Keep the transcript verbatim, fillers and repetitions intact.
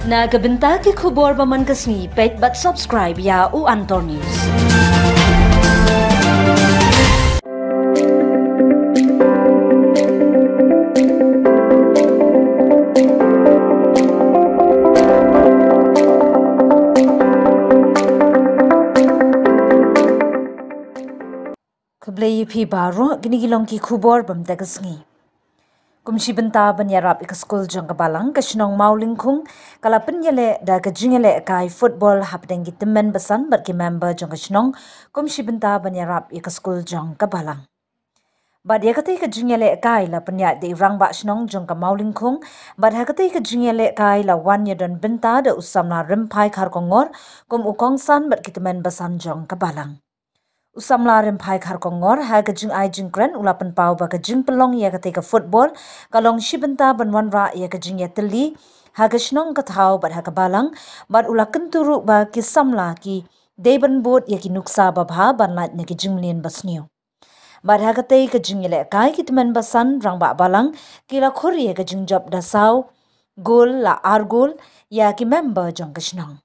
Na ka bynta ki khubor ba man ka sngi, peit bad subscribe ïa u Antor News. Khublei ïa phi baroh, kine ki long ki khubor ba mynta ka sngi. Kum shi bynta ban ïarap ïa ka skul jong ka balang, ka shnong Mawlyngkhung ka la pynïaleh da ka jingïalehkai football hapdeng ki tymmen basan bad ki member jong ka shnong, kum shi bynta ban ïarap ïa ka skul jong ka balang. Bad ïa katei ka jingïalehkai la pynïaid da i rangbah shnong jong ka Mawlyngkhung, bad ha katei ka jingïalehkai la wan ïadon bynta da u samla Rymphai Kharkongor kum u kongsan bad ki tymmen basan jong ka balang. U samla Rymphai Kharkongor ha ka jingai jingkren u la pynpaw ba ka jingpynlong ïa katei ka football ka long shi bynta ban wanrah ïa ka jingïatylli ha ka shnong ka thaw bad ha ka balang, bad u la kyntu ruh ba ki samla ki dei ban bud ïa ki nuksa babha ban lait na ki jingmlien basniew. Bad ha katei ka jingïalehkai ki tymmen basan rangbah balang ki la khur ïa ka jingjop da saw gol la ar gol ïa ki member jong ka shnong.